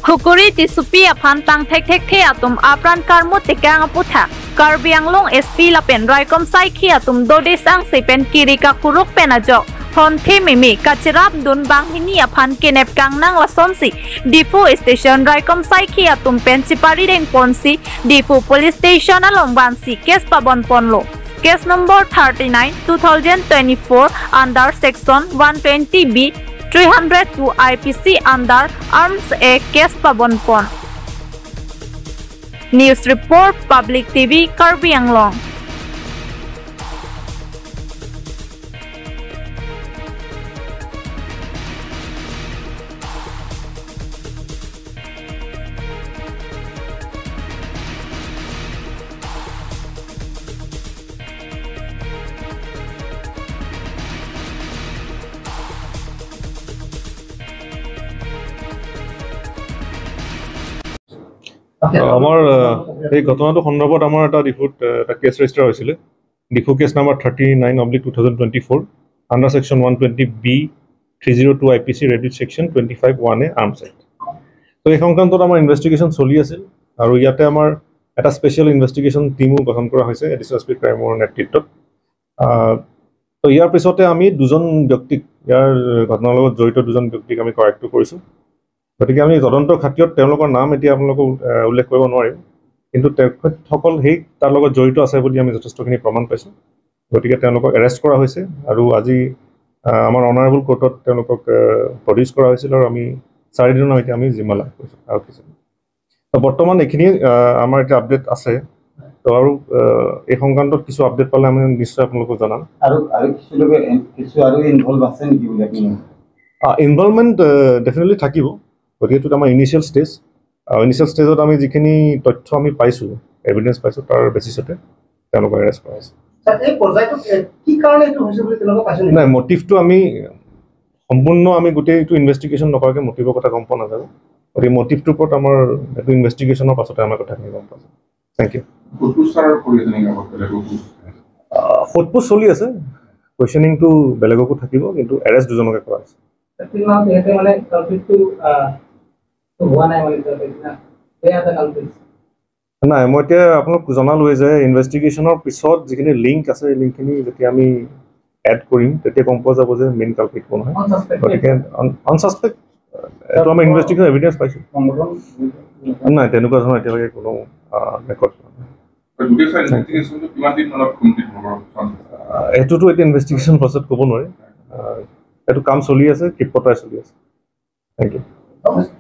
Hukuri tisupi aphan tang thek thek the atum apran karmu tikang aputha Karbi Anglong SP lapen raikom sai khi atum dode sang sepen kirika kuruk penajo hon the mimi kachirap dun bang hini aphan kenep kang nang lasonsi Diphu station raikom sai khi atum pen chipari reng ponsi Diphu police station along bansi case pabon ponlo case number 39 2024 under section 120B 302 IPC under Arms Act case Pabon Pon. News Report, Public TV, Karbi Anglong. আমাৰ এই ঘটনাটো সন্দৰ্ভত আমাৰ এটা ডিফুত এটা cash register হৈছিলে, Diphu case number 39/2024 under section 120B 302 IPC read section 25(1)A arms act. তো এই সংক্ৰান্তত আমাৰ ইনভেষ্টিগেশ্যন চলি আছিল আৰু ইয়াতে আমাৰ এটা স্পেচিয়েল ইনভেষ্টিগেশ্যন টীমো গঠন কৰা হৈছে এডিশ্যনেল এছ পি ক্ৰাইমৰ নেতৃত্বত। তো ইয়াৰ পিছতে আমি দুজন ব্যক্তিক, ইয়াৰ ঘটনাৰ লগত জড়িত দুজন ব্যক্তিক আমি কৰায়ত্ব কৰিছোঁ। গতিকে আমি তদন্তৰ খাতিৰত তেওঁলোকৰ নাম এতিয়া আপোনালোকক উল্লেখ কৰিব নোৱাৰিম, কিন্তু তেখেতসকল সেই তাৰ লগত জড়িত আছে বুলি আমি যথেষ্টখিনি প্ৰমাণ পাইছোঁ। গতিকে তেওঁলোকক এৰেষ্ট কৰা হৈছে আৰু আজি আমাৰ অনাৰেবল কোৰ্টত তেওঁলোকক প্ৰডিউচ কৰা হৈছিল আৰু আমি 4 দিনৰ এতিয়া আমি জিম্মা লাভ কৰিছোঁ আৰক্ষী। বৰ্তমান এইখিনি আমাৰ এতিয়া আপডেট আছে। তো আৰু এই সংক্ৰান্তত কিছু আপডেট পালে আমি নিশ্চয় আপোনালোকক জনাম। আৰু আৰু কিছু আৰু ইনভলভ আছে নেকি বুলি আপুনি? ইনভলভমেণ্ট ডেফিনেটলি থাকিব। গতিকে এইটোত আমাৰ ইনিচিয়েল ষ্টেজ, ইনিচিয়েল ষ্টেজত আমি যিখিনি তথ্য আমি পাইছোঁ, এভিডেঞ্চ পাইছোঁ, তাৰ বেচিছতে তেওঁলোকক এৰেষ্ট কৰা হৈছে। নাই, মটিভটো আমি সম্পূৰ্ণ আমি গোটেই এইটো ইনভেষ্টিগেশ্যন নকৰাকৈ মটিভৰ কথা গম পোৱা নাযাব। গতিকে মটিভটোৰ ওপৰত আমাৰ এইটো ইনভেষ্টিগেশ্যনৰ পাছতে আমাৰ কথাখিনি গম পোৱা যাব। Thank you. সোধপোছ চলি আছে, কুৱেশ্যনিংটো বেলেগকো থাকিব, কিন্তু এৰেষ্ট দুজনকে কৰা হৈছে। নাই, মই এতিয়া আপোনাক জনালোৱে যে ইনভেষ্টিগেশ্যনৰ পিছত যিখিনি লিংক আছে, সেই লিংকখিনি যেতিয়া আমি এড কৰিম তেতিয়া গম পোৱা যাব যে মেইন কালপ্ৰিট কোন হয়। গতিকে আনচাছপেক্ট এইটো আমাৰ ইনভেষ্টিগেশ্যন এভিডেঞ্চ পাইছোঁ। নাই, তেনেকুৱা ধৰণৰ এতিয়ালৈকে কোনো ৰেকৰ্ড। এইটোতো এতিয়া ইনভেষ্টিগেশ্যন প্ৰচেছত ক'ব নোৱাৰি, এইটো কাম চলি আছে, ক্ষিপ্ৰতাৰে চলি আছে। Thank you.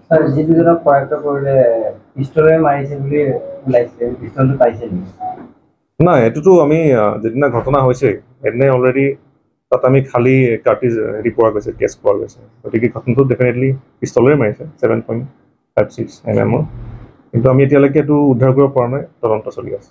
Sir, যি দুজনক কৰায়ত্ব কৰিলে পিষ্টলেৰে মাৰিছে বুলি ওলাইছে, পিষ্টলটো পাইছে নেকি? নাই, এইটোতো আমি যিদিনা ঘটনা হৈছে সেইদিনাই অলৰেডি তাত আমি খালী কাৰ্টিজ হেৰি পোৱা গৈছে, কেছ পোৱা গৈছে। গতিকে ঘটনাটো ডেফিনেটলি পিষ্টলেৰে মাৰিছে, 7.56 mm। কিন্তু আমি এতিয়ালৈকে এইটো উদ্ধাৰ কৰিব পৰা নাই, তদন্ত চলি আছে।